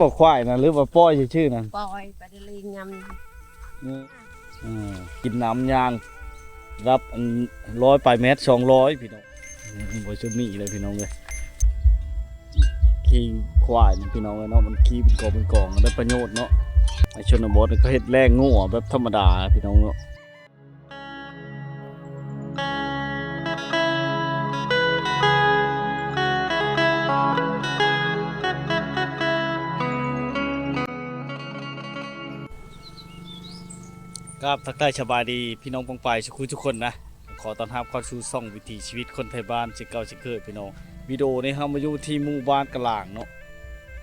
ບໍ່ ຄວາຍນະ ຫຼືວ່າປ່ອຍຊື່ໆນັ້ນ? ປ່ອຍໄປເລີຍຍາມ ອືມ ອືມ ກິນນ້ຳຍ່າງ ລະອັນ ຮ້ອຍປາຍແມັດ ສອງຮ້ອຍ ພີ່ນ້ອງ. ອືມ ບໍ່ຊຸມນີ້ເລີຍພີ່ນ້ອງເອີຍ ຂີ່ຄວາຍນີ້ພີ່ນ້ອງເອີຍເນາະ ມັນຂີ່ເປັນກອງເປັນກອງ ໄດ້ປະໂຫຍດເນາະ. ໃນຊົນນະບົດນີ້ເຂົາເຮັດແລ່ງົວແບບທຳມະດາພີ່ນ້ອງເນາະ. ກາບທັກທາຍສະບາຍດີພີ່ນ້ອງປ້ອງປາຍສູ່ຄູ່ສູ່ຄົນນະ. ຂໍຕ້ອນຮັບເຂົ້າສູ່ຊ່ອງວິຖີຊີວິດຄົນໄທບ້ານເຊັ່ນເກົ່າເຊັ່ນເຄີຍພີ່ນ້ອງ. ວິດີໂອນີ້ເຮົາມາຢູ່ທີ່ໝູ່ບ້ານກະລາງເນາະ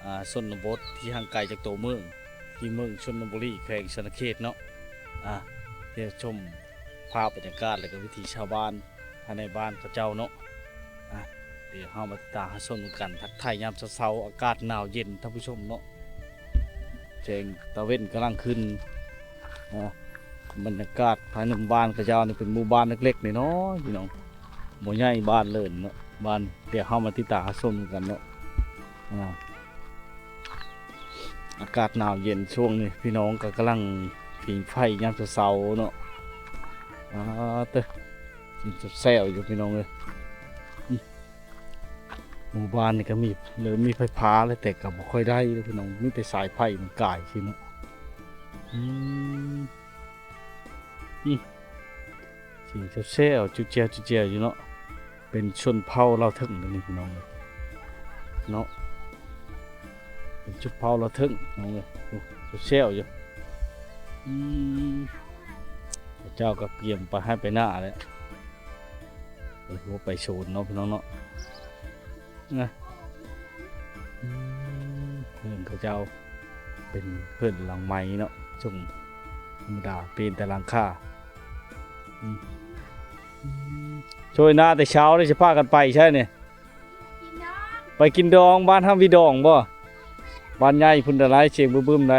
ອ່າ ຊົນນະບົດທີ່ຫ່າງໄກຈາກຕົວເມືອງ ທີ່ເມືອງຊົນນະບູລີ ແຂວງສະຫວັນນະເຂດເນາະ. ອ່າ ດຽວຊົມພາບບັນຍາກາດ ແລະກະວິຖີຊາວບ້ານພາຍໃນບ້ານເຂົາເຈົ້າເນາະ. ອ່າ ດຽວເຮົາມາຕິດຕາມຮັບຊົມນຳກັນ ທັກທາຍຍາມເຊົ້າໆ ອາກາດໜາວເຢັນທ່ານຜູ້ຊົມເນາະ. ແສງຕາເວັນກຳລັງຂຶ້ນ ອ່າ ບັນຍາກາດພາຍໃນໝູ່ບ້ານເຂົາເຈົ້ານີ້ເປັນໝູ່ບ້ານເລັກໆນ້ອຍໆ ພີ່ນ້ອງ ບໍ່ໃຫຍ່ບ້ານເລີຍເນາະ ບ້ານ. ດຽວເຮົາມາຕິດຕາມຮັບຊົມນຳກັນເນາະ. ອ່າ ອາກາດໜາວເຢັນຊ່ວງນີ້ ພີ່ນ້ອງກະກຳລັງຜິງໄຟຍາມເຊົ້າໆເນາະ. ອ່າ ເຕີ ກິນແຊວໆຢູ່ພີ່ນ້ອງເອີຍ. ອືມ ໝູ່ບ້ານນີ້ກະມີ ເລີ່ມມີໄຟຟ້າແລ້ວ ແຕ່ກະບໍ່ຄ່ອຍໄດ້ເດ້ພີ່ນ້ອງ ມີແຕ່ສາຍໄຟມັນກາຍຊື່ເນາະ. ອືມ ອືມ ສຽງແຊວໆ ຈຸແຈວຈຸແຈວຢູ່ເນາະ. ເປັນຊົນເຜົ່າລາວເຖິງເດ້ນີ້ພີ່ນ້ອງເອີຍເນາະ ເປັນຊົນເຜົ່າລາວເຖິງພີ່ນ້ອງເອີຍ. ໂອ້ ແຊວຢູ່. ອືມ ເຂົາເຈົ້າກະກຽມໄປໄຮ່ໄປນາແລ້ວ ໄປຫົວໄປສວນເນາະພີ່ນ້ອງເນາະ. ນະ ອືມ ເຮືອນເຂົາເຈົ້າເປັນເຮືອນຫຼັງໃໝ່ເນາະ ຊົງທຳມະດາ ເປັນແຕ່ຫຼັງຄາ. ອືມ ອືມ ຊ່ວຍນາແຕ່ເຊົ້ານີ້ ຊິພາກັນໄປໃສນີ້? ໄປກິນດອງ ບ້ານຫ້າມວີດອງບໍ່? ບ້ານໃຫຍ່ພຸ້ນດາ ຫຼາຍສຽງບຶ້ມໆໄດ.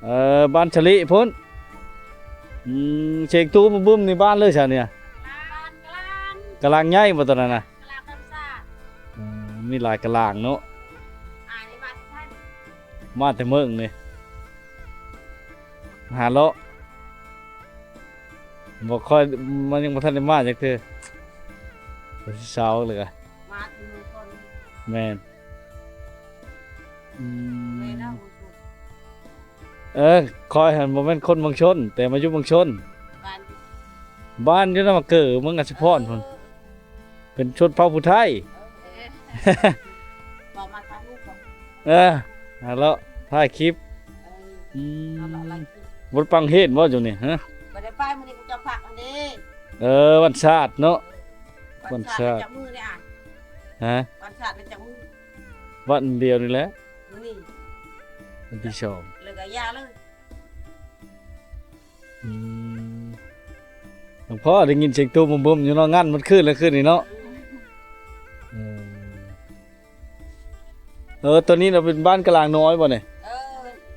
ເອີ ບ້ານສະລິພຸ້ນ. ອືມ ສຽງຕູ້ບຶ້ມໆນີ້ບ້ານເລີຍຊະນີ້? ກະລາງໃຫຍ່ບໍ່ໂຕນັ້ນນະ? ເອີ ມີຫຼາຍກະລາງເນາະ. ມາແຕ່ເມືອງນີ້ ຫາເລາະ ບໍ່ຄ່ອຍ ມັນຍັງບໍ່ທັນໄດ້ມາຈັກເທື່ອ ເຊົາເລີຍກະ ມາແຕ່ເມືອງຊົນ. ແມ່ນ. ອືມ ແມ່ນເນາະ ເອີ ຂ້ອຍຫັ້ນບໍ່ແມ່ນຄົນເມືອງຊົນ ແຕ່ມາຢູ່ເມືອງຊົນ. ບ້ານ ບ້ານຢູ່ນຳໝາກເກີ ເມືອງອັດສະພອນພຸ້ນ. ເອີ ເປັນຊົນເຜົ່າຜູ້ໄທ. ເອີ ເວົ້າມາຖ່າຍຮູບບໍ່? ເອີ ຫາເລາະຖ່າຍຄລິບ. ເອີ ອືມ ເຮົາເລາະຖ່າຍຄລິບ. ບໍ່ໄດ້ໄປໂຮງຮຽນບໍ່ຢູ່ນີ້? ຮະ ບໍ່ໄດ້ໄປ ມື້ນີ້ເຂົາເຈົ້າພັກຫັ້ນເດ້. ເອີ ວັນຊາດເນາະ ວັນຊາດ ວັນຊາດຈັກມື້ນີ້ອະ? ຮະ ວັນຊາດຈັກມື້? ວັນດຽວນີ້ແຫຼະ ມື້ນີ້ ວັນທີສອງ ແລ້ວກະຢ່າເລີຍ. ອືມ ຫຼວງພໍ່ໄດ້ຍິນສຽງຕູ້ບຶ້ມໆຢູ່ເນາະ ງັນໝົດຄືນແລ້ວຄືນນີ້ເນາະ. ອືມ ເອີ ໂຕນີ້ເນາະ ເປັນບ້ານກະລາງນ້ອຍບໍ່ນີ້? ເອີ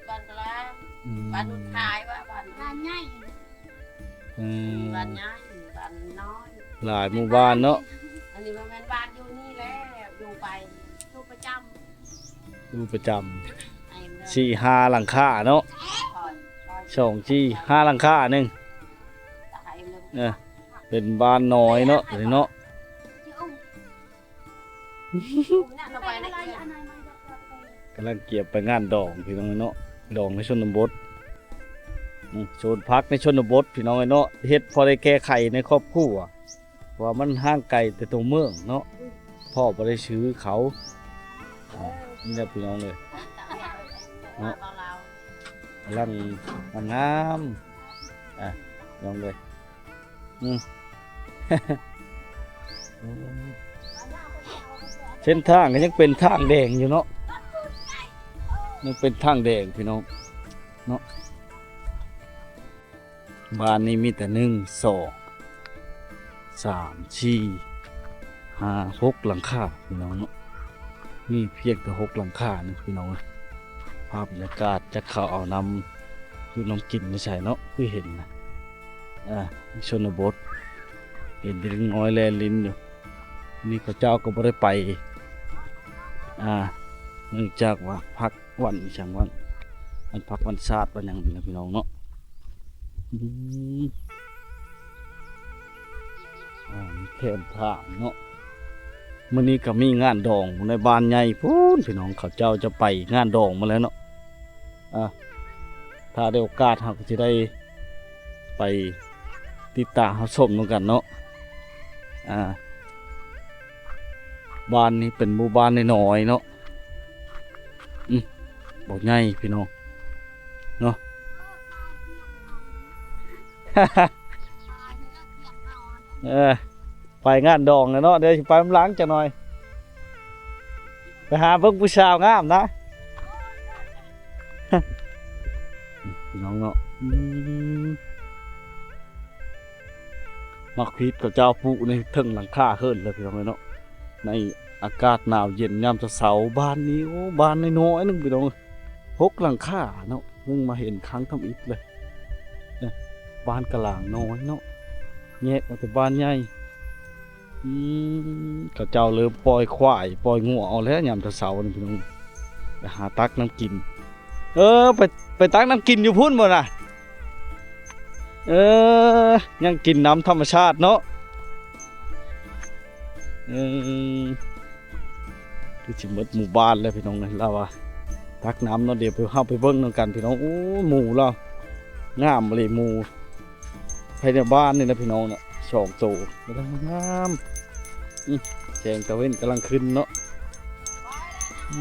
ບ້ານກະລາງ ອືມ ບ້ານນຸນຄາຍວ່າ ບ້ານ ບ້ານໃຫຍ່. ອືມ ບ້ານໃຫຍ່ ບ້ານນ້ອຍ ຫຼາຍໝູ່ບ້ານເນາະ. ອັນນີ້ມັນແມ່ນບ້ານຢູ່ນີ້ແຫຼະ ຢູ່ໄປ ຢູ່ປະຈຳ ຢູ່ປະຈຳ ສີ່ຫ້າຫຼັງຄາເນາະ ສອງສີ່ຫ້າຫຼັງຄາໜຶ່ງ. ເອີ ເປັນບ້ານນ້ອຍເນາະ ໂຕນີ້ເນາະ. ກຳລັງກຽມໄປງານດອງພີ່ນ້ອງເນາະ ດອງໃນຊົນນະບົດ. ອືມ ສວນຜັກໃນຊົນນະບົດພີ່ນ້ອງເນາະ ເຮັດພໍໄດ້ແກ້ໄຂໃນຄອບຄົວ ເພາະວ່າມັນຫ່າງໄກແຕ່ຕົວເມືອງເນາະ ພໍ່ບໍ່ໄດ້ຊື້ເຂົາ. ອ່າ ນີ້ແຫຼະພີ່ນ້ອງເອີຍເນາະ ກຳລັງງາມໆ. ອ່າ ພີ່ນ້ອງເອີຍ ອືມ ເສັ້ນທາງກະຍັງເປັນທາງແດງຢູ່ເນາະ ຍັງເປັນທາງແດງພີ່ນ້ອງເນາະ. ບ້ານນີ້ມີແຕ່ ໜຶ່ງ ສອງ ສາມ ສີ່ ຫ້າ ຫົກຫຼັງຄາພີ່ນ້ອງເນາະ ມີພຽງແຕ່ຫົກຫຼັງຄານີ້ພີ່ນ້ອງ. ພາບບັນຍາກາດ ຈັກເຂົາເອົານ້ຳຢູ່ນ້ຳກິນມາໃສ່ເນາະ ຄືເຫັນນະ. ອ່າ ຊົນນະບົດ ເຫັນແຕ່ເດັກນ້ອຍແລ່ນຫຼິ້ນຢູ່. ນີ້ເຂົາເຈົ້າກໍບໍ່ໄດ້ໄປ ອ່າ ເນື່ອງຈາກວ່າພັກວັນອີ່ຫຍັງວັນ ອັນພັກວັນຊາດວັນຫຍັງນີ້ນະພີ່ນ້ອງເນາະ. ອືມ ອ່າ ມີແຄມທາງເນາະ. ມື້ນີ້ກໍມີງານດອງຢູ່ໃນບ້ານໃຫຍ່ພຸ້ນ ພີ່ນ້ອງ ເຂົາເຈົ້າຈະໄປງານດອງມາແລ້ວເນາະ. ອ່າ ຖ້າໄດ້ໂອກາດເຮົາກໍຊິໄດ້ໄປຕິດຕາມຮັບຊົມນຳກັນເນາະ. ອ່າ ບ້ານນີ້ເປັນໝູ່ບ້ານນ້ອຍໆເນາະ. ອືມ ບໍ່ໃຫຍ່ພີ່ນ້ອງເນາະ. ເອີ ໄປງານດອງແລ້ວເນາະ ດຽວຊິໄປນຳຫຼັງຈັກໜ່ອຍ ໄປຫາເບິ່ງຜູ້ສາວງາມນະ ພີ່ນ້ອງເນາະ. ອືມ ໝາກພິດເຂົາເຈົ້າປູກໃນເທິງຫຼັງຄາເຮືອນເລີຍພີ່ນ້ອງເອີຍເນາະ. ໃນອາກາດໜາວເຢັນຍາມເຊົ້າໆ ບ້ານນີ້ ໂອ້ ບ້ານນ້ອຍໆໜຶ່ງພີ່ນ້ອງເອີຍ ຫົກຫຼັງຄາເນາະ. ເພິ່ງມາເຫັນຄັ້ງທຳອິດເລີຍ ບ້ານກະລາງນ້ອຍເນາະ ແຍກອອກຈາກບ້ານໃຫຍ່. ອືມ ເຂົາເຈົ້າເລີ່ມປ່ອຍຄວາຍປ່ອຍງົວເອົາແລ້ວຍາມເຊົ້າໆນີ້ພີ່ນ້ອງ ໄປຫາຕັກນ້ຳກິນ. ເອີ ໄປ ໄປຕັກນ້ຳກິນຢູ່ພຸ້ນບໍ່ນະ? ເອີ ຍັງກິນນ້ຳທຳມະຊາດເນາະ. ເອີ ຄືຊິໝົດໝູ່ບ້ານແລ້ວພີ່ນ້ອງເອີຍ ລາວວ່າຕັກນ້ຳເນາະ. ດຽວໄປ ເຮົາໄປເບິ່ງນຳກັນພີ່ນ້ອງ. ໂອ້ ໝູລາວງາມອີ່ຫຼີ ໝູພາຍໃນບ້ານນີ້ນະພີ່ນ້ອງເນາະ ສອງໂຕ ກຳລັງງາມ. ອື ແສງຕາເວັນກຳລັງຂຶ້ນເນາະ. ອື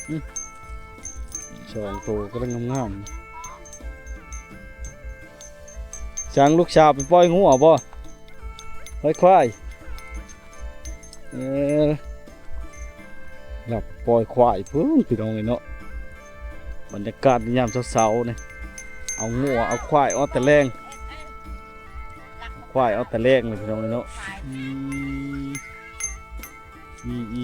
ອື ສອງໂຕກຳລັງງາມໆ. ສັງລູກສາວໄປປ່ອຍງົວບໍ່? ປ່ອຍຄວາຍ? ເອີ ລັບປ່ອຍຄວາຍພຸ້ນພີ່ນ້ອງເອີຍເນາະ. ບັນຍາກາດຍາມເຊົ້າໆນີ້ ເອົາງົວເອົາຄວາຍອອກແຕ່ແລງ ເອົາຄວາຍອອກແຕ່ແລງເລີຍພີ່ນ້ອງເອີຍເນາະ. ອືມ ອີ ອີ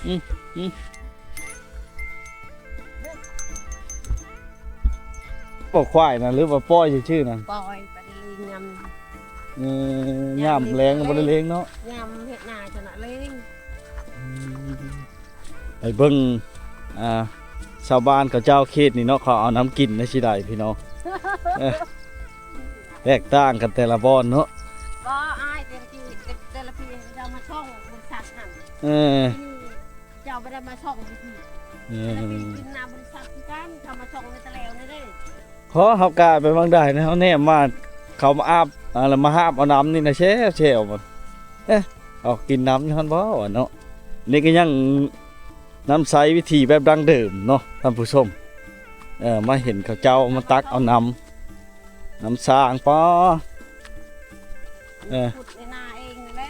ອືມ ອືມ ບໍ່ຄວາຍນະ ຫຼືວ່າປ່ອຍຊື່ໆນະ? ປ່ອຍ ບໍ່ໄດ້ເລີຍ ຍາມ ເອີ ຍາມແລງບໍ່ໄດ້ເລີຍເນາະ ຍາມເຮັດນາຊັ້ນນະເລີຍ. ອືມ ໄປເບິ່ງ ອ່າ ຊາວບ້ານເຂົາເຈົ້າເຂດນີ້ເນາະ ເຂົາເອົານ້ຳກິນໄດ້ຊິໄດ້ພີ່ນ້ອງ. ເອີ ແຕກຕ່າງກັນແຕ່ລະບ່ອນເນາະ. ບໍ່ ອ້າຍ ແຕ່ລະປີ ແຕ່ລະປີເຂົາເຈົ້າມາສົ່ງບໍລິສັດຫັ້ນ. ເອີ ເຈົ້າບໍ່ໄດ້ມາສົ່ງຢູ່ພີ້. ເອີ ແຕ່ລະປີກິນນ້ຳບໍລິສັດຄືກັນ ເຂົາມາສົ່ງໃນຕະແຫຼວນີ້ເດ້. ເພາະເຮົາກາຍໄປບາງໃດນະ ເຮົາແນມມາ ເຂົາມາອາບ ອ່າ ແລ້ວມາຫາບເອົານ້ຳນີ້ນະ ແຊວໆ ມັນ ເອະ ເອົາກິນນ້ຳຢູ່ຫັ້ນບໍ່ວະເນາະ. ນີ້ກໍຍັງ ນ້ຳໃຊ້ວິຖີແບບດັ້ງເດີມເນາະທ່ານຜູ້ຊົມ. ເອີ ມາເຫັນເຂົາເຈົ້າມາຕັກເອົານ້ຳ ນ້ຳສ້າງ ປາ ເອີ ຂຸດໃນນາເອງນີ້ແຫຼະ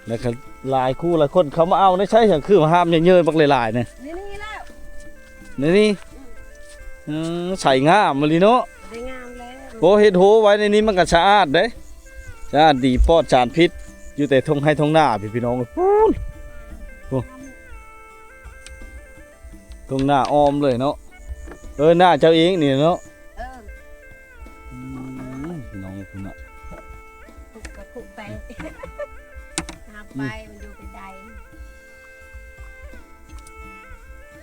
ແລ້ວກໍຫຼາຍຄູ່ຫຼາຍຄົນເຂົ້າມາເອົາໃນໃຊ້ ຄືມາຫາບເຍີຍໆ ບັກຫຼາຍໆນີ້ ໃນນີ້ແຫຼະ ໃນນີ້. ອືມ ເອີ ໃສງາມອີ່ຫຼີເນາະ ໄດ້ງາມແລ້ວ. ໂອ້ ເຮັດໂຮໄວ້ໃນນີ້ມັນກໍສະອາດເດ້ ສະອາດດີ ປອດສານພິດ ຢູ່ແຕ່ທົ່ງໄຮ່ທົ່ງນາພີ່ນ້ອງ. ພຸ້ນ ໂອ້ ທົ່ງນາອ້ອມເລີຍເນາະ. ເອີ ນາເຈົ້າເອງນີ້ເນາະ. ເອີ ອືມ ນ້ອງພຸ້ນນະ ຄຸກກະຄຸກໄປ ຫາໄປ ມັນຢູ່ໄກໆ.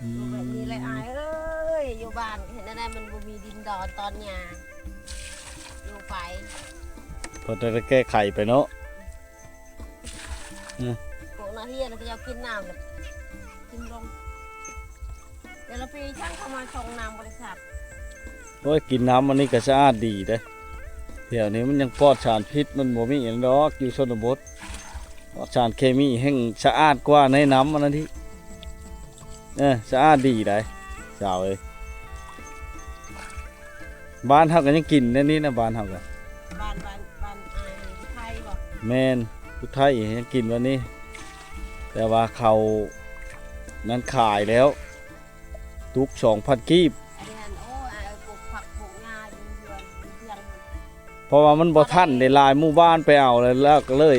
ອືມ ຢູ່ແບບນີ້ແຫຼະອ້າຍເອີຍ ຢູ່ບ້ານເຮັດແນວໃດມັນບໍ່ມີດິນດອນຕອນຫຍ້າ ຢູ່ໄປ ພໍແຕ່ແກ້ໄຂໄປເນາະ. ອືມ ພວກນັກຮຽນເຂົາເຈົ້າກິນນ້ຳ ກິນລົງ ແຕ່ລະປີຊ່າງເຂົາມາສົ່ງນ້ຳບໍລິສັດ. ໂອ້ຍ ກິນນ້ຳອັນນີ້ກໍສະອາດດີເດ້ ແຖວນີ້ມັນຍັງປອດສານພິດ ມັນບໍ່ມີຫຍັງດອກ ຢູ່ຊົນນະບົດ ປອດສານເຄມີ ແຮ່ງສະອາດກວ່າໃນນ້ຳອັນນັ້ນອີກ. ເອີ ສະອາດດີໃດ໋ ສາວເອີຍ. ບ້ານເຮົາກໍຍັງກິນແນວນີ້ນະ ບ້ານເຮົາກໍ ບ້ານ ບ້ານ ບ້ານອ້າຍໄທບໍ? ແມ່ນ ຜູ້ໄທຍັງກິນແບບນີ້ ແຕ່ວ່າເຂົານັ້ນຂາຍແລ້ວ ຕຸກສອງພັນກີບ. ອັນນັ້ນ ໂອ້ຍ ອ້າຍເອີຍ ປູກຜັກປູກຫຍ້າຢູ່ເຮືອນຢູ່ທຽງ ເພາະວ່າມັນບໍ່ທັນໄດ້ຫຼາຍ ໝູ່ບ້ານໄປເອົາແລ້ວ ແລ້ວກໍເລີຍ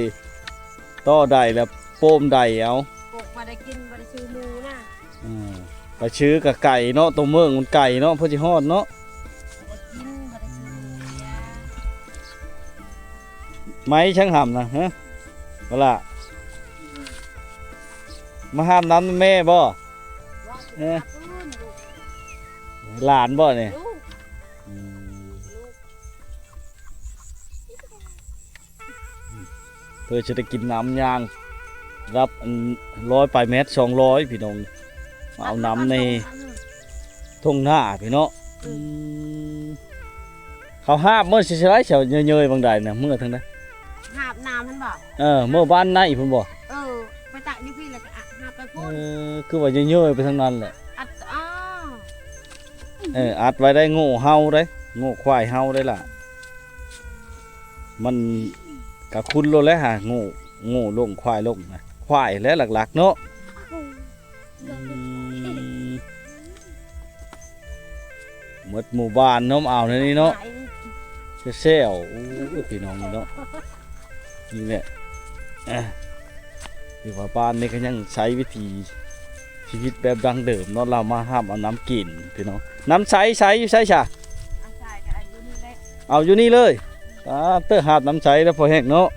ຕໍ່ໄດ້ແລ້ວ ໂປ້ມໄດ້ເອົາ ປູກມາໄດ້ກິນ ບໍ່ໄດ້ຊື້ໝູນະ. ອືມ ໄປຊື້ກໍໄກເນາະ ຕົວເມືອງມັນໄກເນາະ ເພື່ອຊິຮອດເນາະ. ບໍ່ໄດ້ກິນ ບໍ່ໄດ້ຊື້ເບຍ. ໄມ້ຊ່າງຫຳນະ ຮະ ບໍ່ລະ ມາຫາບນ້ຳແມ່ບໍ່? ເອີ ຫຼານບໍ່ນີ້? ອືມ ເພື່ອຈະໄດ້ກິນນ້ຳຍ່າງ ລະອັນ ຮ້ອຍປາຍແມັດ ສອງຮ້ອຍ ພີ່ນ້ອງ ມາເອົານ້ຳໃນທົ່ງນາພີ່ເນາະ. ອືມ ເຂົາຫາບເມື່ອຊິໄດ້ເຈົ້າເຍີຍໆ ບາງໃດນະ ເມື່ອທາງໃດ? ຫາບນ້ຳຫັ້ນບໍ່? ເອີ ເມື່ອບ້ານໃນພຸ້ນບໍ່? ເອີ ໄປຕາກຢູ່ພີ້ ແລ້ວກໍຫາບໄປພຸ້ນ. ເອີ ຄືວ່າເຍີຍໆ ໄປທາງນັ້ນແຫຼະ. ອັດ ອ້າ ເອີ ອັດໄວ້ໄດ້ ໂງ່ເຮົາໄດ້ ໂງ່ຄວາຍເຮົາໄດ້ລະ. ມັນກະຄຸນໂລດແຫຼະຫາ ໂງ່ ໂງ່ລົງ ຄວາຍລົງນະ ຄວາຍແຫຼະຫຼັກໆເນາະ. ອືມ ໝົດໝູ່ບ້ານເນາະ ມາເອົາແນວນີ້ເນາະ ແຊວໆ. ໂອ້ຍ ພີ່ນ້ອງເນາະ ນີ້ແຫຼະ ອ່າ ຖືວ່າບ້ານນີ້ກໍຍັງໃຊ້ວິຖີຊີວິດແບບດັ້ງເດີມເນາະ ລາວມາຫາບເອົານ້ຳກິນພີ່ນ້ອງ. ນ້ຳໃສໃສຢູ່ໃສຊະ? ນ້ຳໃສກໍເອົາຢູ່ນີ້ແຫຼະ ເອົາຢູ່ນີ້ເລີຍ. ອ່າ ເຕີຫາບນ້ຳໃສແລ້ວພໍແຫ້ງເນາະ.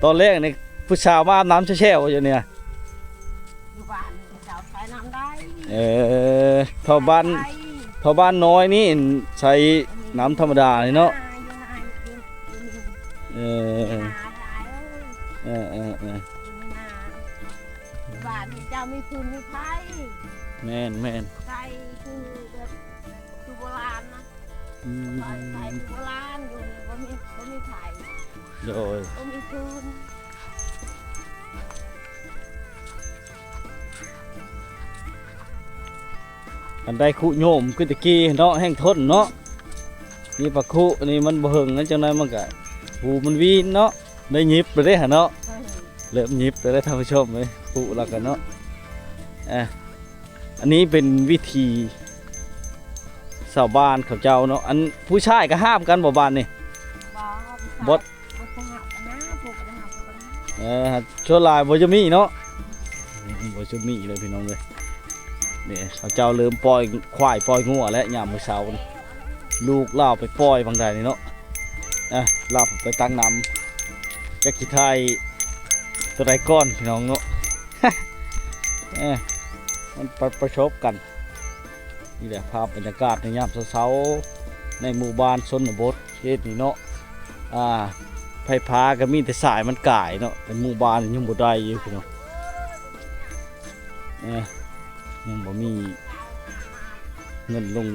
ຕອນແລກນີ້ຜູ້ສາວມາອາບນ້ຳແຊວໆຢູ່ນີ້ນະ ຢູ່ບ້ານເຈົ້າໃຊ້ນ້ຳໄດ້. ເອີ ເທົ່າບ້ານ ໃຊ້ ເທົ່າບ້ານນ້ອຍນີ້ໃຊ້ນ້ຳທຳມະດານີ້ເນາະ. ຢູ່ນາ ຢູ່ນາ ຢູ່ ຢູ່ ເອີ ຢູ່ນາ ເອີ ເອີ ເອີ ຢູ່ນາ. ບ້ານນີ້ເຈົ້າມີຟືນມີໄຟ. ແມ່ນໆ ໃຊ້ຄືແບບຄືໂບລານນະ. ອືມ ໄຟ ໄຟໂບລານຢູ່ນີ້ ບໍ່ມີ ບໍ່ມີໄຟ. ໂດຍ ບໍ່ມີຟືນ. ອັນໃດຄຸໂຍມຄືແຕ່ກີ້ເນາະ ແຮ່ງທົນເນາະ. ນີ້ປະຄຸນີ້ມັນບໍ່ເຫິງນະ ຈັກໜ້ອຍມັນກະ ຫູມັນວີນເນາະ ໄດ້ຫຍິບແລ້ວເດ້ຫະເນາະ. ເອີ ເລີ່ມຫຍິບແລ້ວເດ້ທ່ານຜູ້ຊົມເອີຍ ຄຸລະກັນເນາະ. ອ່າ ອັນນີ້ເປັນວິຖີຊາວບ້ານເຂົາເຈົ້າເນາະ. ອັນຜູ້ຊາຍກໍຫາບກັນບໍ່ບ້ານນີ້? ບໍ່ ບໍ່ ບໍ່ຊາບນະ ຜູ້ບໍ່ໄດ້ຫາບກໍບໍ່ໄດ້ຫາບ. ເອີ ສ່ວນຫຼາຍບໍ່ຈະມີເນາະ ອືມ ບໍ່ຈະມີເລີຍພີ່ນ້ອງເອີຍ. ນີ້ເຂົາເຈົ້າເລີ່ມປ່ອຍຄວາຍປ່ອຍງົວແລ້ວ ຍາມມື້ເຊົ້ານີ້ ລູກລາວໄປປ່ອຍບາງໃດນີ້ເນາະ. ອ່າ ລາວໄປຕັກນ້ຳ ຈັກຊິຖ່າຍຕົວໃດກ່ອນພີ່ນ້ອງເນາະ. ເອີ ມັນປະ ປະສົບກັນ. ນີ້ແຫຼະພາບບັນຍາກາດໃນຍາມເຊົ້າໆ ໃນໝູ່ບ້ານຊົນນະບົດເຂດນີ້ເນາະ. ອ່າ ໄຟຟ້າກໍມີແຕ່ສາຍມັນກາຍເນາະ ແຕ່ໝູ່ບ້ານຍັງບໍ່ໄດ້ຢູ່ພີ່ນ້ອງ. ເອີ ຍັງບໍ່ມີເງິນລົງ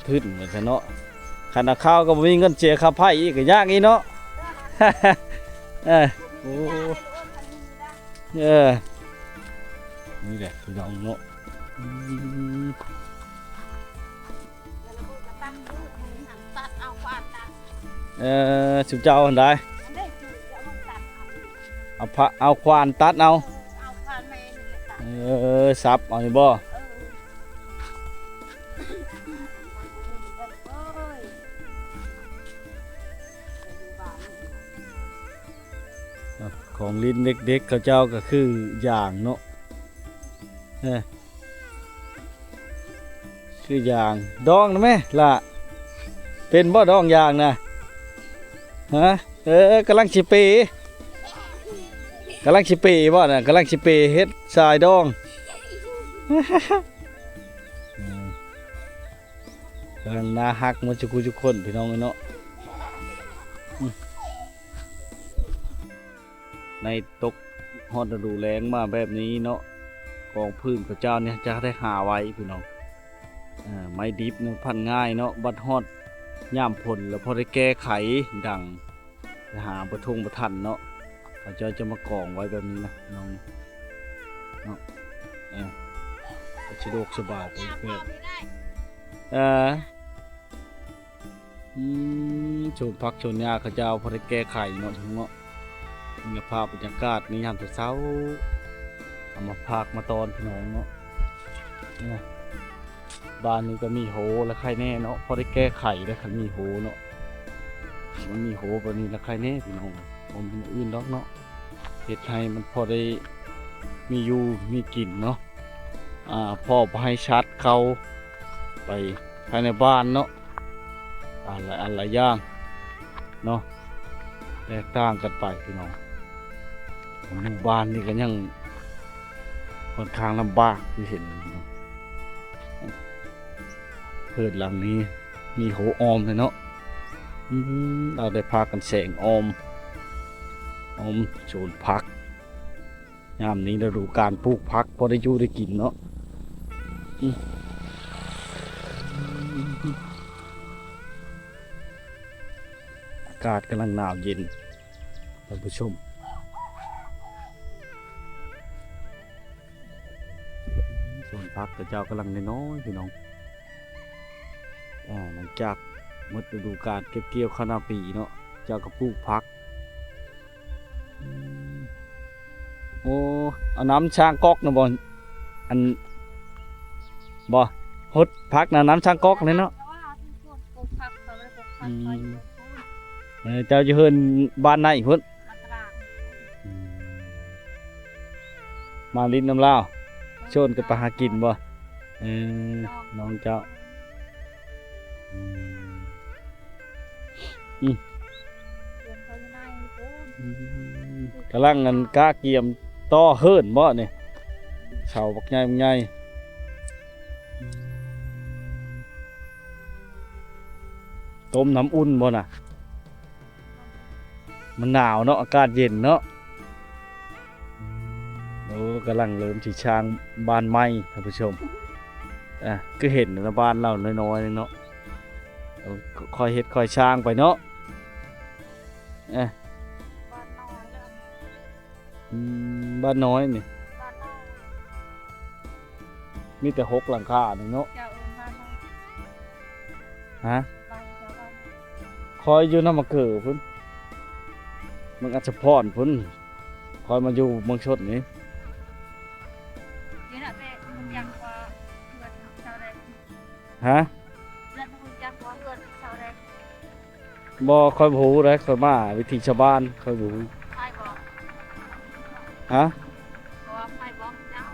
ທຶນວ່າຊັ້ນເນາະ. ຄັນເອົາເຂົ້າກໍບໍ່ມີເງິນເສຍຄ່າໄຟອີກ ກໍຍາກອີກເນາະ. ເອີ ໂອ້ ເອີ ນີ້ແຫຼະພີ່ນ້ອງເນາະ. ອືມ ເອີ ສຸມເຈົ້າຫັ້ນໃດ ເອົາພະ ເອົາຂວານຕັດເອົາ. ເອີ ສັບເອົານີ້ບໍ່? ຂອງຫຼິ້ນເດັກໆ ເຂົາເຈົ້າກໍຄືຢາງເນາະ. ເອີ ຄືຢາງ ດອງນະແມ່ຫຼ້າ ເປັນບໍ່ດອງຢາງນະ? ຮະ ເອີ ກຳລັງຊິເປ ກຳລັງຊິເປບໍ່ນະ? ກຳລັງຊິເປເຮັດສາຍດອງ. ເອີ ກຳລັງໜ້າຮັກໝົດທຸກຜູ້ທຸກຄົນ ພີ່ນ້ອງເອີຍເນາະ. ໃນຕົກຮອດລະດູແລ້ງມາແບບນີ້ເນາະ ກອງຟືນເຂົາເຈົ້ານີ້ຈະໄດ້ຫາໄວພີ່ນ້ອງ. ເອີ ໄມ້ດິບມັນພັນງ່າຍເນາະ ບັດຮອດຍາມຝົນແລ້ວພໍໄດ້ແກ້ໄຂ ດັງ ໄປຫາບໍ່ທົ່ງບໍ່ທັນເນາະ. ເຂົາເຈົ້າຈະມາກອງໄວ້ແບບນີ້ນະພີ່ນ້ອງເນາະ. ເອີ ກໍສະດວກສະບາຍໄປແບບ ເອີ ອືມ ສວນຜັກສວນຫຍ້າເຂົາເຈົ້າພໍໄດ້ແກ້ໄຂເນາະ ເນາະ. ນີ້ລະພາບບັນຍາກາດໃນຍາມເຊົ້າໆ ເອົາມາຝາກມາຕ້ອນພີ່ນ້ອງເນາະ. ນີ້ນະ ບ້ານນີ້ກໍມີໂຮລະໄຄແນ່ເນາະ ພໍໄດ້ແກ້ໄຂໄດ້ ຄັນມີໂຮເນາະ. ມັນມີໂຮແບບນີ້ລະໄຄແນ່ພີ່ນ້ອງ ບໍ່ແມ່ນອື່ນດອກເນາະ. ເຮັດໃຫ້ມັນພໍໄດ້ມີຢູ່ມີກິນເນາະ. ອ່າ ພໍບໍ່ໃຫ້ສັດເຂົ້າໄປພາຍໃນບ້ານເນາະ. ອ່າ ຫຼາຍອັນຫຼາຍຢ່າງເນາະ. ແຕກຕ່າງກັນໄປພີ່ນ້ອງ. ໝູ່ບ້ານນີ້ກໍຍັງຂ້ອນຂ້າງລຳບາກ ຄືເຫັນ. ເຮືອນຫຼັງນີ້ມີໂຮອ້ອມແທ້ເນາະ. ອືມ ລາວໄດ້ພາກັນແສງອ້ອມ ອ້ອມສວນຜັກ. ຍາມນີ້ລະດູການປູກຜັກ ພໍໄດ້ຢູ່ໄດ້ກິນເນາະ. ອືມ ອາກາດກຳລັງໜາວເຢັນ ທ່ານຜູ້ຊົມ. ສວນຜັກຂະເຈົ້າກຳລັງນ້ອຍໆ ພີ່ນ້ອງ. ອາ ຫຼັງຈາກໝົດລະດູການເກັບກ່ຽວເຂົ້ານາປີເນາະ ເຈົ້າກໍປູກຜັກ. ອືມ ໂອ້ ເອົານ້ຳຊ້າງກອກນະບໍ່? ອັນ ບໍ່ ຫົດຜັກນະ ນ້ຳຊ້າງກອກນີ້ເນາະ. ອືມ ເອີ ເຈົ້າຢູ່ເຮືອນບ້ານໃນພຸ້ນ. ອືມ ມາຫຼິ້ນນຳລາວ ຊວນກັນໄປຫາກິນບໍ່? ເອີ ນ້ອງເຈົ້າ. ອືມ ອືມ ກຳລັງອັນກະກຽມຕໍ່ເຮືອນບໍ່ນີ້? ເສົາບັກໃຫຍ່ບັກໃຫຍ່. ອືມ ຕົ້ມນ້ຳອຸ່ນບໍ່ນະ? ມັນໜາວເນາະ ອາກາດເຢັນເນາະ. ໂອ້ ກຳລັງເລີ່ມຊິສ້າງບ້ານໃໝ່ ທ່ານຜູ້ຊົມ. ອ່າ ຄືເຫັນນະ ບ້ານລາວນ້ອຍໆເນາະ. ເອີ ຄ່ອຍເຮັດຄ່ອຍສ້າງໄປເນາະ. ເອີ ບ້ານນ້ອຍແລ້ວ ອືມ ບ້ານນ້ອຍນີ້ ມີແຕ່ຫົກຫຼັງຄາໜຶ່ງເນາະ. ເຈົ້າເອີ້ນບ້ານໃດ? ຮະ? ບ້ານເຈົ້າ ບ້ານ ຂ້ອຍຢູ່ນຳມະເກີພຸ້ນ ເມືອງອັດສະພອນພຸ້ນ. ຂ້ອຍມາຢູ່ເມືອງຊົນນີ້. ຢູ່ນະ ແຕ່ຮູ້ຈັກວ່າເຮືອນຊາວໃດ? ຮະ? ເຮືອນ ຮູ້ຈັກວ່າເຮືອນຊາວໃດ? ບໍ່ ຂ້ອຍບໍ່ຮູ້ເດ້ ຂ້ອຍມາວິຖີຊາວບ້ານ ຂ້ອຍບໍ່ຮູ້. ໃຜບອກ? ຮະ? ບໍ່ ໃຜບອກເຈົ້າ?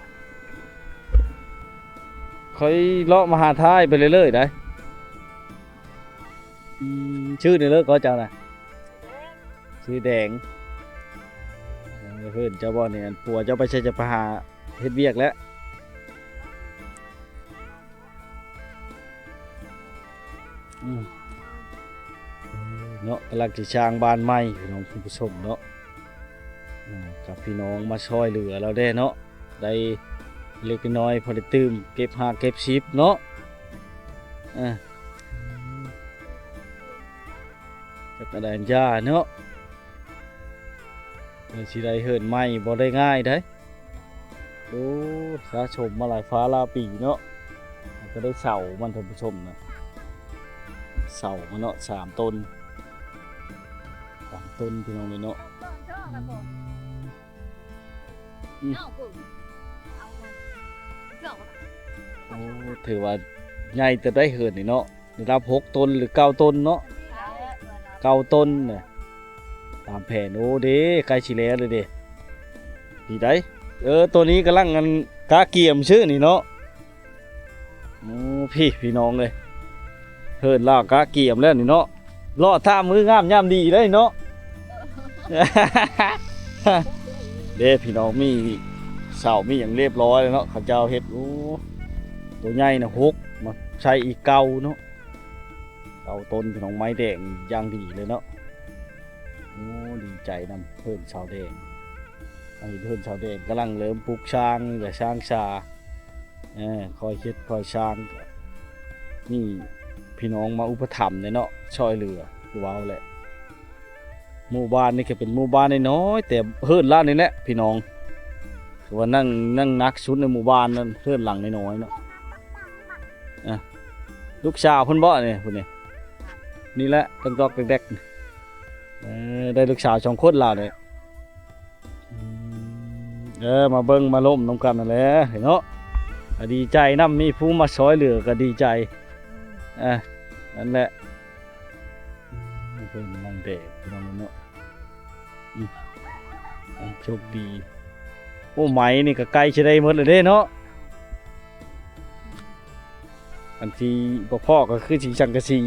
ຂ້ອຍເລາະມະຫາທາຍໄປເລື້ອຍໆໄດ໋. ອືມ ຊື່ນີ້ເລີຍກໍເຈົ້ານະ? ຊື່ແດງ. ເອີ ເຮືອນເຈົ້າບໍ່ນີ້? ອັນຜົວເຈົ້າໄປໃສ? ຈະໄປຫາເຮັດວຽກແລ້ວ. ອືມ ເນາະ ກຳລັງຊິສ້າງບ້ານໃໝ່ ພີ່ນ້ອງ ທ່ານຜູ້ຊົມເນາະ. ອາ ກັບພີ່ນ້ອງມາຊ່ອຍເຫຼືອລາວແດ່ເນາະ ໄດ້ເລັກໄດ້ນ້ອຍ ພໍໄດ້ຕື່ມ ເກັບຫ້າເກັບສິບເນາະ. ອາ ຈັກກະໄດ້ຢ່າເນາະ ເພື່ອຊິໄດ້ເຮືອນໃໝ່ບໍ່ໄດ້ງ່າຍເດ້. ໂອ້ ສະສົມມາຫຼາຍຟ້າຫຼາຍປີເນາະ ກໍໄດ້ເສົາມັນ ທ່ານຜູ້ຊົມນະ ເສົາມັນເນາະ ສາມຕົ້ນ ສາມຕົ້ນ ພີ່ນ້ອງເອີຍເນາະ. ອືມ ໂອ້ ຖືວ່າໃຫຍ່ເຕີບໄດ໋ເຮືອນນີ້ເນາະ. ລະດັບຫົກຕົ້ນ ຫຼື ເກົ້າຕົ້ນເນາະ ເກົ້າຕົ້ນນະ ຕາມແຜນ. ໂອ້ ເດ້ ໃກ້ຊິແລ້ວເລີຍເດ້ ນີ້ໃດ໋. ເອີ ໂຕນີ້ກຳລັງອັນກະກຽມຊື່ນີ້ເນາະ. ໂອ້ ພີ່ ພີ່ນ້ອງເອີຍ ເຮືອນລາວກະກຽມແລ້ວນີ້ເນາະ. ເລາະຖ້າມື້ງາມຍາມດີເດ້ເນາະ ເດ້ ພີ່ນ້ອງ. ມີເສົາມີຫຍັງຮຽບຮ້ອຍແລ້ວເນາະ ເຂົາເຈົ້າເຮັດ. ໂອ້ ໂຕໃຫຍ່ນະຫົກ ມາໃສ່ອີກເກົ້າເນາະ. ເກົ້າຕົ້ນ ພີ່ນ້ອງ ໄມ້ແດງຢ່າງດີເລີຍເນາະ. ໂອ້ ດີໃຈນຳເຮືອນຊາວແດງ. ອັນນີ້ເຮືອນຊາວແດງກຳລັງເລີ່ມປຸກສ້າງແຫຼະ ສ້າງສາ ເອີ ຄ່ອຍເຮັດຄ່ອຍສ້າງ. ນີ້ພີ່ນ້ອງມາອຸປະຖຳແດ່ເນາະ ຊ່ອຍເຫຼືອ ຄືເວົ້າແຫຼະ. ໝູ່ບ້ານນີ້ກໍເປັນໝູ່ບ້ານນ້ອຍໆ ແຕ່ເຮືອນລາວນີ້ແຫຼະພີ່ນ້ອງ ຄືວ່ານັ່ງ ນັ່ງໜັກສຸດໃນໝູ່ບ້ານນັ້ນ ເຮືອນຫຼັງນ້ອຍໆເນາະ. ອ່ະ ລູກສາວເພິ່ນບໍ່ນີ້ ຜູ້ນີ້ ນີ້ແຫຼະ ຕອກໆແດກໆ. ເອີ ໄດ້ລູກສາວສອງຄົນລາວນີ້. ອືມ ເອີ ມາເບິ່ງມາລົມນຳກັນນັ້ນແຫຼະເນາະ ກໍດີໃຈນຳ ມີຜູ້ມາຊ່ອຍເຫຼືອກໍດີໃຈ. ອ່ະ ນັ້ນແຫຼະ ອືມ ເພິ່ນນັ່ງແດດພີ່ນ້ອງເນາະ. ອືມ ໂຊກດີ. ໂອ້ ໄມ້ນີ້ກໍໃກ້ຊິໄດ້ໝົດແລ້ວເດ້ເນາະ. ອັນທີ່ບໍ່ພໍກໍຄືຊິສັງກະສີ.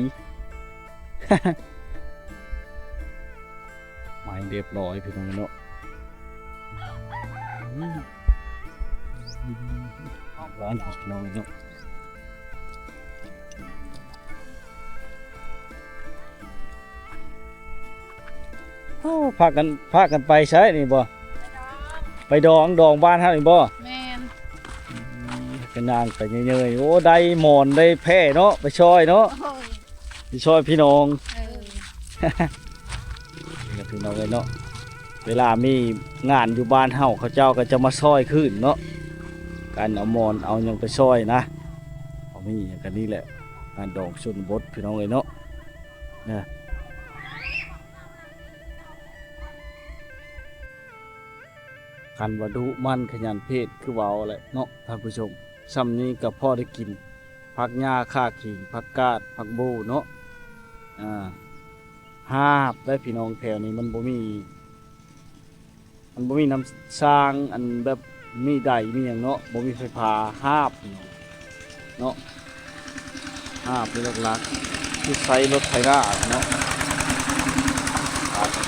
ຮຽບຮ້ອຍພີ່ນ້ອງເນາະ ອືມ ຮ້ານພີ່ນ້ອງເນາະ ໂອ້ ພາກັນ ພາກັນໄປໃສນີ້ບໍ່? ໄປດອງ ດອງບ້ານເຮົານີ້ບໍ່? ແມ່ນ ອືມ ກໍຍ່າງໄປເຍີ້ຍໆ ໂອ້ ໄດ້ໝອນໄດ້ແພ້ເນາະ ໄປຊ່ອຍເນາະ ໂອ້ຍ ໄປຊ່ອຍພີ່ນ້ອງ ເອີ ພີ່ນ້ອງເອີຍເນາະ ເວລາມີງານຢູ່ບ້ານເຮົາ ເຂົາເຈົ້າກໍຈະມາຊ່ອຍຄືນເນາະ ການເອົາໝອນເອົາຫຍັງໄປຊ່ອຍນະ ເຂົາມີຫຍັງກໍນີ້ແຫຼະ ງານດອງຊົນນະບົດ ພີ່ນ້ອງເອີຍເນາະ ນະ. ຄັນວ່າດຸໝັ່ນຂະຫຍັນເພດຄືເວົ້າແຫຼະເນາະທ່ານຜູ້ຊົມ ຊ່ຳນີ້ກໍພໍໄດ້ກິນ ຜັກຫຍ້າ ຂ່າຂີງ ຜັກກາດ ຜັກໂບເນາະ ອ່າ ຮາບໄດ໋ພີ່ນ້ອງ ແຖວນີ້ມັນບໍ່ມີ ມັນບໍ່ມີນ້ຳສ້າງ ອັນແບບມີໄດມີຫຍັງເນາະ ບໍ່ມີໄຟຟ້າ ຮາບ ເນາະ ຮາບເປັນຫຼັກໆ ຄືໃຊ້ລົດໄຖນາເນາະ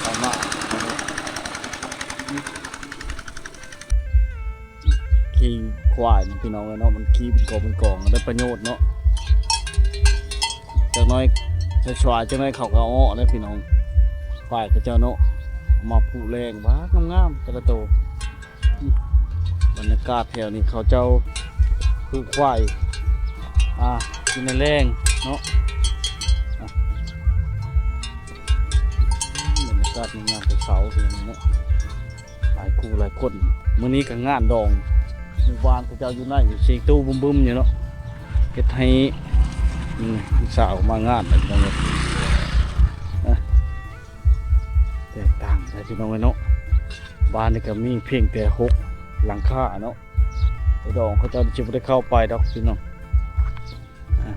ໄຖນາ ຂີ່ຄວາຍນີ້ພີ່ນ້ອງເອີຍເນາະ ມັນຂີ່ເປັນກອງເປັນກອງ ໄດ້ປະໂຫຍດເນາະ ຈັກໜ້ອຍ ສວາຍໆ ຈັກໜ້ອຍເຂົາກໍເອົາອອກແລ້ວພີ່ນ້ອງ ຄວາຍເຂົາເຈົ້າເນາະ ເອົາມາຜູແລ້ງ ວ້າ ງາມໆ ແຕ່ລະໂຕ. ບັນຍາກາດແຖວນີ້ເຂົາເຈົ້າຜູຄວາຍ ອ່າ ກິນແລງເນາະ ອ່າ ບັນຍາກາດຍາມເຊົ້າໆ ພີ່ນ້ອງເນາະ ຫຼາຍຄູ່ຫຼາຍຄົນ ມື້ນີ້ກໍງານດອງ ໝູ່ບ້ານເຂົາເຈົ້າຢູ່ໃນ ສຽງຕູ້ບຶ້ມໆ ຢູ່ເນາະ ເຮັດໃຫ້ ອືມ ຜູ້ສາວມາງານ ພີ່ນ້ອງເອີຍ ອ່າ ແຕກຕ່າງໄດ໋ ພີ່ນ້ອງເອີຍເນາະ ບ້ານນີ້ກໍມີພຽງແຕ່ຫົກຫຼັງຄາເນາະ ໄອ້ດອງເຂົາເຈົ້າຊິບໍ່ໄດ້ເຂົ້າໄປດອກພີ່ນ້ອງ ອ່າ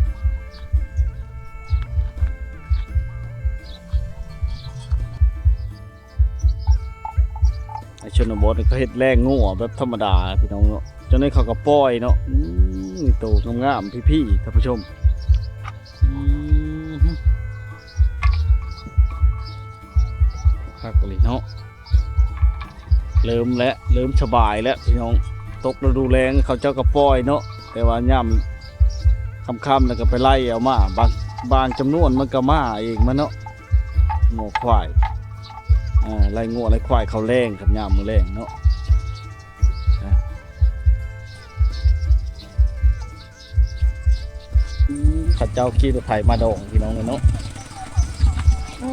ໃນຊົນນະບົດນີ້ເຂົາເຮັດແລ້ງງົວແບບທຳມະດາພີ່ນ້ອງເນາະ ຈັ່ງໃດເຂົາກໍປ່ອຍເນາະ ອືມ ມີໂຕງາມໆ ພີ່ໆ ທ່ານຜູ້ຊົມ ອືມ ຄັກອີ່ຫຼີເນາະ ເລີ່ມແລ້ວ ເລີ່ມສະບາຍແລ້ວພີ່ນ້ອງ ຕົກລະດູແລ້ງເຂົາເຈົ້າກໍປ່ອຍເນາະ ແຕ່ວ່າຍາມຄ່ຳໆ ແລ້ວກໍໄປໄລ່ເອົາມາ ບາງ ບາງຈຳນວນມັນກໍມາເອງມັນເນາະ ງົວຄວາຍ ອ່າ ໄລ່ງົວໄລ່ຄວາຍເຂົ້າແລ້ງ ຄັນຍາມມື້ແລ້ງເນາະ ອ່າ ອືມ ເຂົາເຈົ້າຂີ່ລົດໄຖມາດອງ ພີ່ນ້ອງເອີຍເນາະ ໂອ້